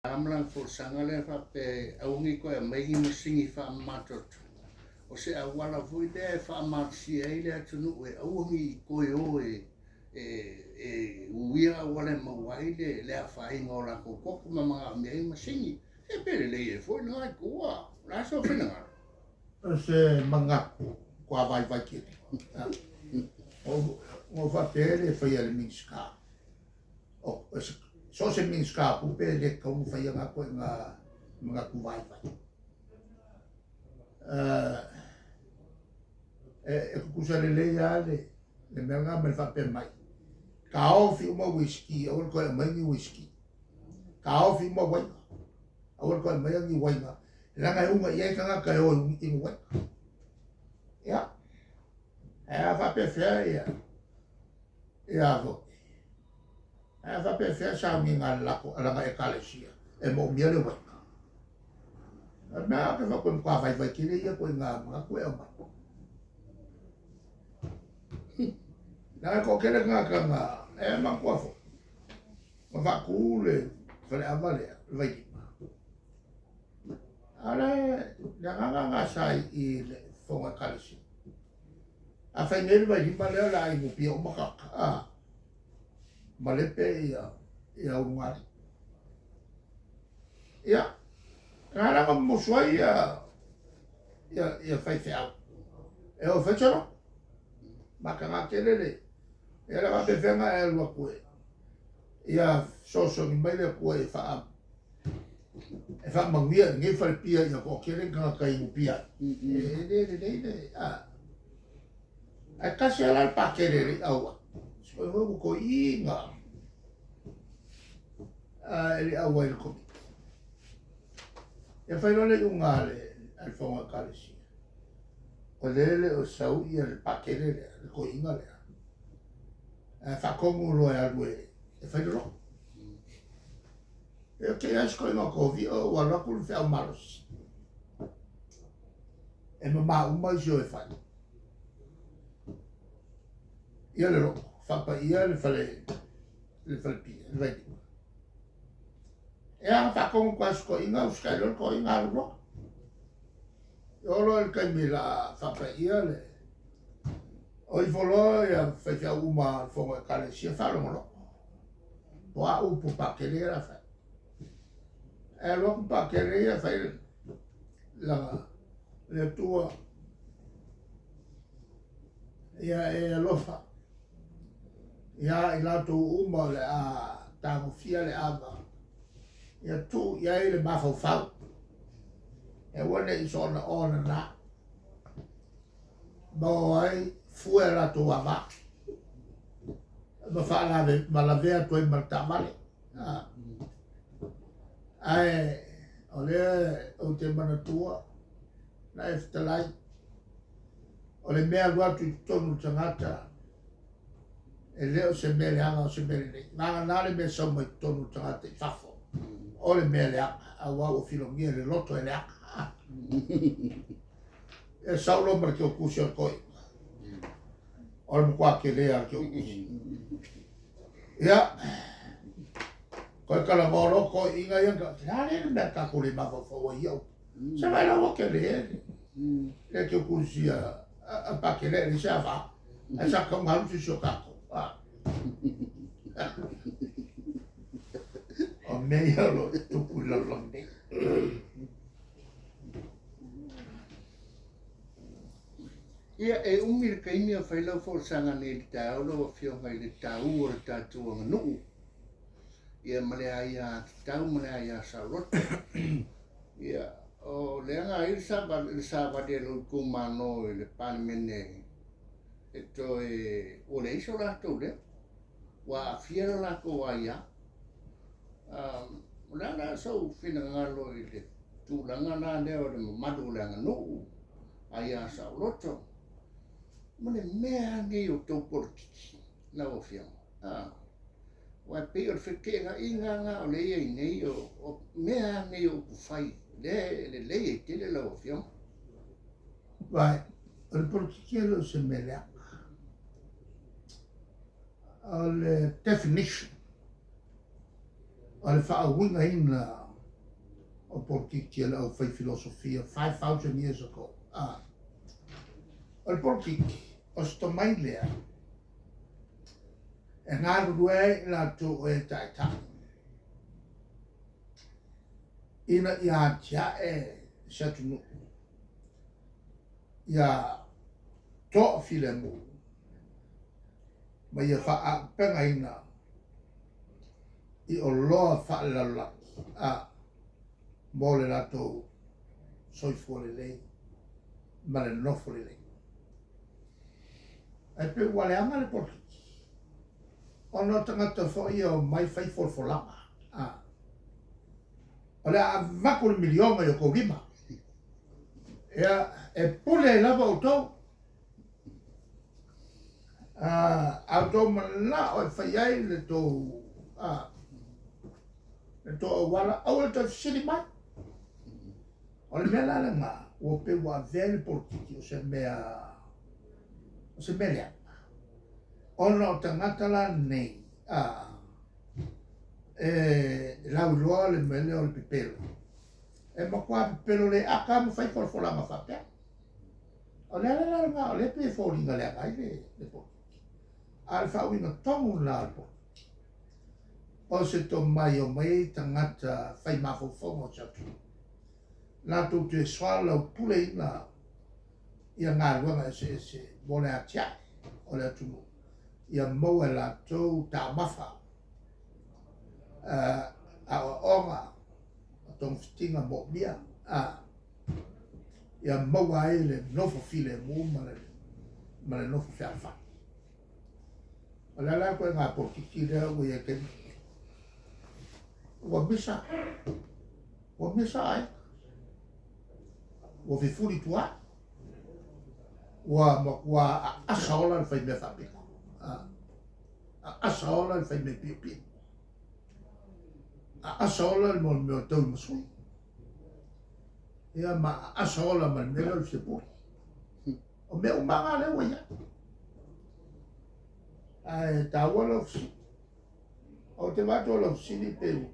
A ma lana folasaga lea faapea e aua ne i toe aumai ni masini faamamatoto, o se auala foi lea e faamalosia ai le atunuu e aua ne i toe o e e uia auala e maua ai le afaina o latou toto ma manaomia ai masini. Se pe lelei ai foi lena itu, a o le a sou finagalo? O se manatu ua vaivai tele. Na ou faapea e le faia e le Minisita. So o se Minisita o Tupe e le tatau ona faia na ituaiga manatu vaivai. E tutusa lelei lava le mea lena ma le faapea mai, taofi uma uisiki aua le toe aumaia ni uisiki. Taofi uma uaina, aua le toe aumaia ni uaina, leaga e uga i ai tagata e o e inu uaina. Ia, ae a faapefea ia, ia foi, ae a faapefea sauniga a le latou, a lana Ekalesia e moomia le uaina. O le mea ou te fai atu e matua vaivai tele ia ituaiga manatu e aumai. Leaga e toatele tagata na, e manatua foi, na faatu le faleava lea, le Vailima. A o le agaga lena sa i i le fofoga o Ekalesia. A fai nei le Vailima lea o le a inupia uma tagata, a, malepe ia, ia ulugalii. Ia, na ala ona mumusu ai ia, ia, ia faifeau, e o e fai se lotu. Mataga tele le, ia le faapefea ona e alu atu e, ia fesoasoani mai le Atua e faa, e faamanuia i lenei falepia ia toatele ni tagata e inupia ai. E le lelei le, a. Ae tasi lava la le pakele e le i auai. Sikoa foi ua toeaina e le i auai i le Komiti. Ia fai loa le iuga a le Fofoga o Ekalesia, o lea e le o sau ia le pakele lea, le toeaina lea, ae faatonu loa e alu e fai le lotu. E te i ai si toeaina o Tovio ua alu atu le feau malosi. E mama uma isi o e fai. Ia le lotu, faapaia le fale le falepia, le vailima. Ia, faatonu atu lava si toeaina, usitai loa le toeaina alu loa. E oo loa i le taimi o le a faapaia le... O ifo loa ia faifeau uma a le fono Ekalesia faalogologo. Po o a upu Pakele ia o le a fai. Ae alu atu Pakele ia fai lana le Atua ia e alofa ia i latou uma o le a tagofia le ava ia tuu i ai le mafaufau e aua ne i soona onana maua ai fue a latou ava ma faalave ma lavea atu ai ma le taavale. Ae o lea ou te manatua na e fetalai, o le mea alu atu i totonu o le tagata, e le o se mea leaga o se mea lelei. Vagana le mea sau mai totonu o le tagata i fafo, o le mea leaga, aua ua filogia e le loto e leaga. E sau loa ma le keukusi o le toeaina. O le matua tele lava o le keukusi. Ia, toe talanoa loa toeaiina ia, le a le mea tatou le mafaufau ai ia upu. Se vaai la ua tele le keukusi a Pakele e leai se ava. Ae sa tatau ona alu se isi o tatou. O mea ia o lo o tupu i le lalolagi nei. Ia, e umi le taimi o fai lau folasaga nei i le taeao lau Afioga i le taua o le tatou aganuu, ia ma le aiatatau ma le aia saoloto. Ia, o lea na ai le savali a lou itumalo i le Palemene e toe, ua leai so latou leo, ua aafia le latou aia. O le a la sou finagalo i le tulaga la lea o le mamalu o le aganuu, aia saoloto, ma le mea lava lenei o tou polokiki lau Afioga? Aua e pei o le feteenaiga lena o lea e i ai nei, o mea lava nei o upufai, lea e lelei ai tele lau Afioga. Vaai, o le polokiki e le o se mea leaga. O le definition, o le faauigaina. O polokiki a le aufai filosofia 5,000 years ago. A. O le polokiki, o se tomai lea e galulue ai i latou o e taitai ina ia atiae se atunuu ia toafilemu ma ia faaaupegaina i oloa faalelalolagi a mo le latou soifua lelei ma le nofo lelei. Ae pei ua leaga le polokiki ona o tagata foi ia omai fai folafolaga a o le a avatu le miliona i o outou lima, ia e pule ai lava outou. A outou manao e fai ai le tou le tou auala, aua le toe fesili mai. O le mea la lena ua pei ua avea ai le polokiki o se mea o se mea leaga ona o tagata la nei a e lauiloa le mea lea o le pepelo, e matua pepelo le ata ma fai folafolaga faapea. O le ala la lena o lea e pei e foliga leaga ai le polokiki, a o le faauiga tonu lena o le polokiki, o se tomai e omai ai tagata fai mafaufauga o se atunuu latou te soalaupuleina ia galuega eseese mo le atiae o le atunuu, ia maua e latou taumafa, aoaoga, o togafitiga moomia, ia maua ai le nofo filemu ma le nofo fealofani. O le ala ituaiga polokiki lea ua i ai i le taimi lenei. Ua misa, ua misa aiga, ua fefulituaai, ua matua aasa ola le faimea faapito, aasa ola le faimea piopio, aasa ola le mea o tau i masui, ia ma aasa ola ma le mea lea o le fia pule. O mea uma lava lea ua i ai. Ae taua lau fesili. Ou te vaai atu o lau fesili pe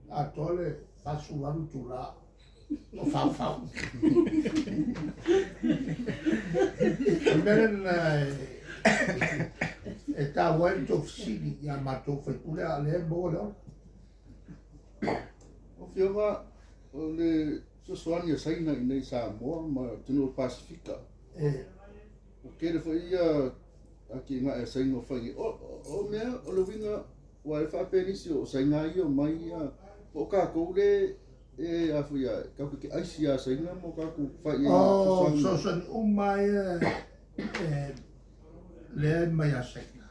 atoa le 48 itula o faufau. O le mea lena e taua ai le tou fesili ia matou sui usufono, a o lea e maua le ola. Lau Afioga, o le fesoasoani a Saina i inei i Samoa ma atunuu o le Pasefika. Ua tele foi ia atinae a Saina o fai nei. O mea, o le uiga, aua e faapea nisi o Saina ia omai ia, po o tatou le e a foi ia, tatou te aisi ia Saina mo tatou fai ai. O fesoasoani uma ia e lea e mai a Saina,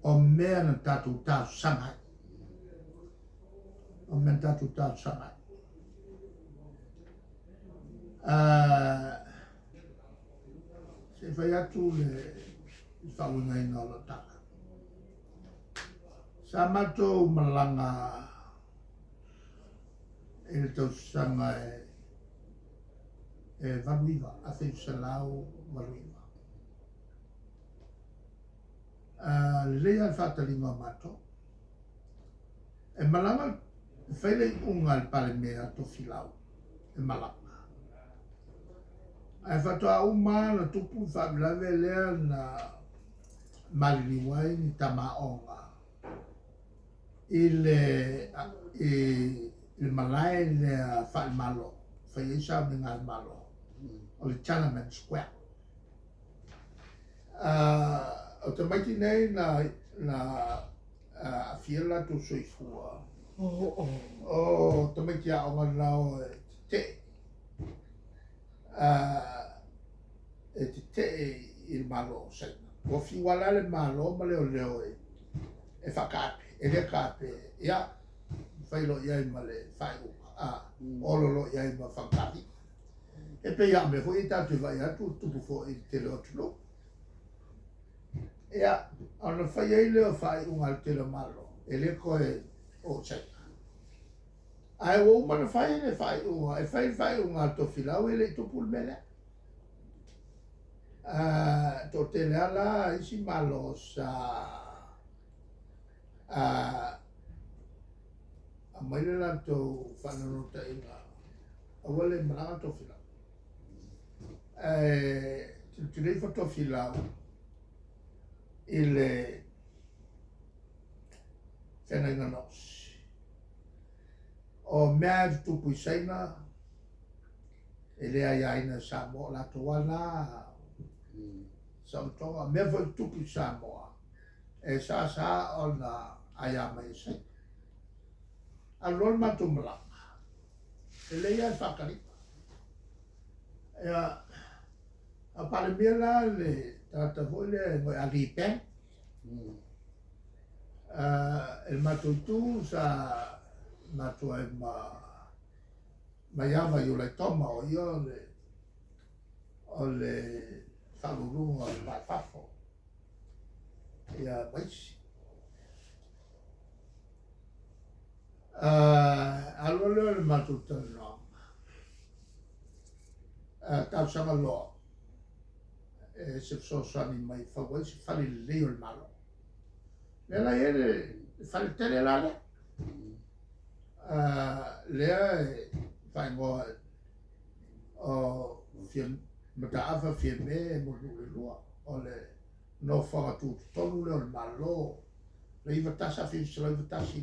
o mea na tatou talosaga ai. O mea na tatou talosaga ai. Se i fai atu le faauigaina o lau tala. Sa matou malaga i le tausaga e 89, 1989. Lelei lava le faataliga o matou. E malaga, e fai le iuga a le Palemia Tofilau e malaga. Ae faatoa uma lava ona tupu le faalavelave lea na maliliu ai ni tamaoga i le, i le malae lea faale-Malo, fai ai sauniga a le Malo, o le Tiananmen Square. O tamaiti nei na, na aafia le latou soifua, o tamaiti aoga na o e tetee, e tetee i le Malo o Saina. Ua fiu lava la le Malo ma leoleo e faataape, e le taape, ia, fai loa i ai ma le faaiuga, olo loa i ai ma fagataliga. E pei lava o mea foi ia tatou te vaai atu e tupu foi i le tele o atunuu. Ia, ona fai ai lea o faaiuga a le tele o Malo, e le toe o i Saina. Ae ua uma ona fai le faaiuga, e fai le faaiuga a Tofilau e le i tupu le mea lea. Toatele lava la isi Malo sa Aumai le latou faanaunautaiga, aua le malaga Tofilau. Ae tilotilo ifo Tofilau i le feagaiga gaosi. O mea e tutupu i Saina, e le aiaina e Samoa, o latou lava na saolotoga. O mea foi e tutupu i Samoa, e sa ona aia mai e Saina. Alu loa le matou malaga, lelei lava le faataliga. Ia, a o Palemia la le tagata foi lea e igoa ia Li Peng. I le matou itu sa matou ai ma Maiava Iulaitoma, o ia o le Faauluuluga o le Va i Fafo, ia ma isi. Alu loa lea o le matou talanoaga, talosaga loa e se fesoasoani mai e fau ai se fale lelei o le Malo. Lea la e i ai le fale tele la lea, lea e faaigoa o Mataafa Fiame Mulinuu le Lua, o le nofoaga tutotonu lea o le Malo, le 1991.